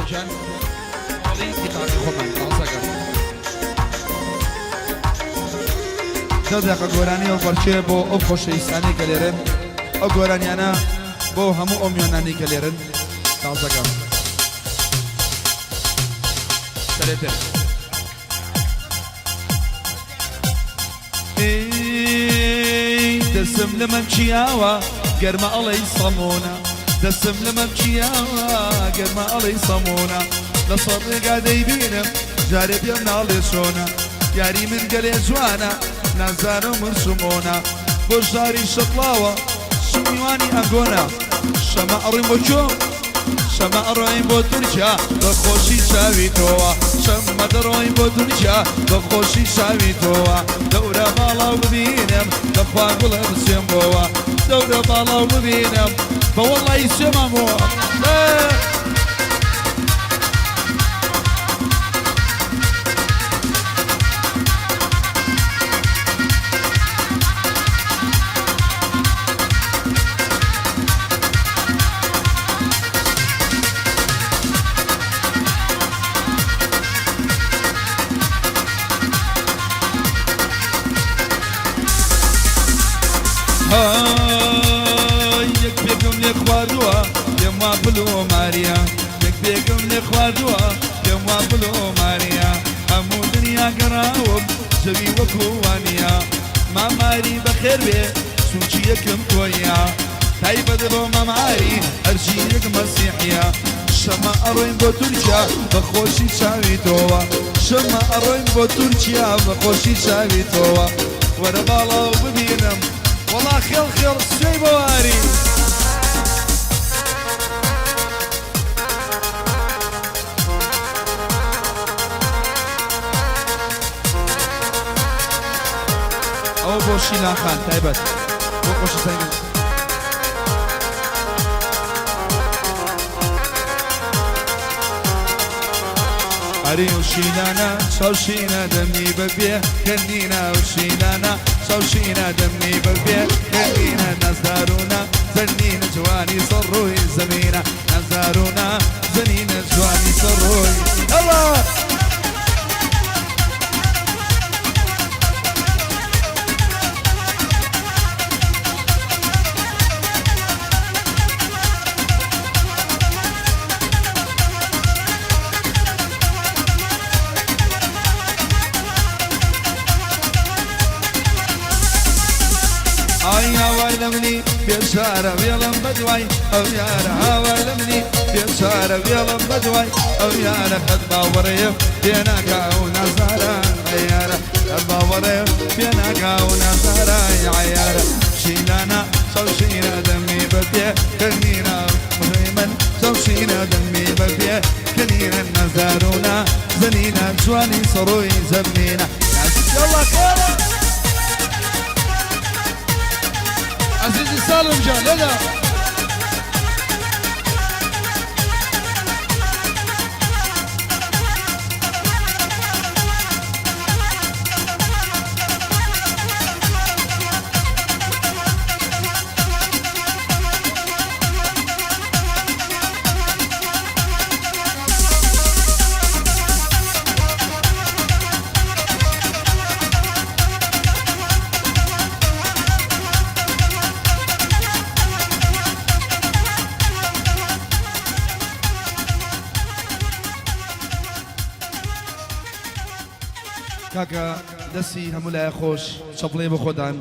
گیان ماڵی ئیقاعی خۆمان تازەکە. دە دەقە گۆرانی هەڵپەرکێ بۆ ئەو خۆشەویستانەی کە لێرەن، ئەو گۆرانیانە بۆ هەموو ئەو میوانانەی کە لێرەن تازەکە. سەرێتر. ئەی دەسم لە مەمکیاوە گەرمە ئەڵێی سەمونە دەسم لە مەمکیاوە گەرمە ئەڵێی سەمونە لەسەر ڕێگا دەیبینم جارێ پێم ناڵێ چۆنە یاری من گەلێ جوانە نازانم من چمۆنە بۆ ژاری شەتڵاوە چ میوانی ئەنگۆنە شەمە ئەڕۆین بۆ کوێ؟ شەمە ئەڕۆین بۆ تورکیا بە خۆشی چاوی تۆوە شەمە دەڕۆین بۆ تورکیا بە خۆشی چاوی تۆوە دەورە باڵاو ببینم بەخوا گوڵە بچێم بۆوە دەورە باڵاو ببینم بە وەڵی سێمان بۆوە. هەی یەک پێکم لێ خواردووە پێم وا بلۆ ماریا یەک پێکم لێ خواردووە پێم وا بلۆ ماریا هەموو دنیا گەڕاوم زەوی وەکو وانیە ماماری بەخێر بێ سوچی یەکم تۆیە تایبەت بۆ ماماری هەرچی یەک مەسیحیە شەمە ئەڕۆین بۆ تورکیا بە خۆشی چاوی تۆوە شەمە ئەڕۆین بۆ تورکیا بە خۆشی چاوی تۆوە وەرە باڵاو ببینم وەڵا خێڵ خێڵ سوێی بەواری. ئەوە بۆ شیلان خان تایبەت بۆ خۆشەویستانی. ئەرێ و شیلانە چاوشینە دەمی بەبێ کەنینە و شیلانە چاوشینە دەمی بەبێ کەنینە نازدارونە زەنینە جوانی سەر ڕووی زەمینە نازدارونە زەنینە جوانی سەر ڕووی ئەوە. ئای هاوار لە منی بێچارە وێڵم بەدوای ئەو یارە هاوار لە منی بێچارە وێڵم بەدوای ئەو یارە قەت باوەڕێ پێ ناکا ئەو نازارە عەیارە قەت باوەڕێ پێ ناکا ئەو نازارە عەیارە شیلانە چاوشینە دەمی بە پێ کەنینە من چاوشینە دەمی بە پێ کەنینە نازارونا زەنینە جوانی سەڕۆی زەمینە يلا خيرا عزيزي سالم جان لا کاکە دەستی هەموو لایە خۆش چەپڵێ بۆ خۆتان.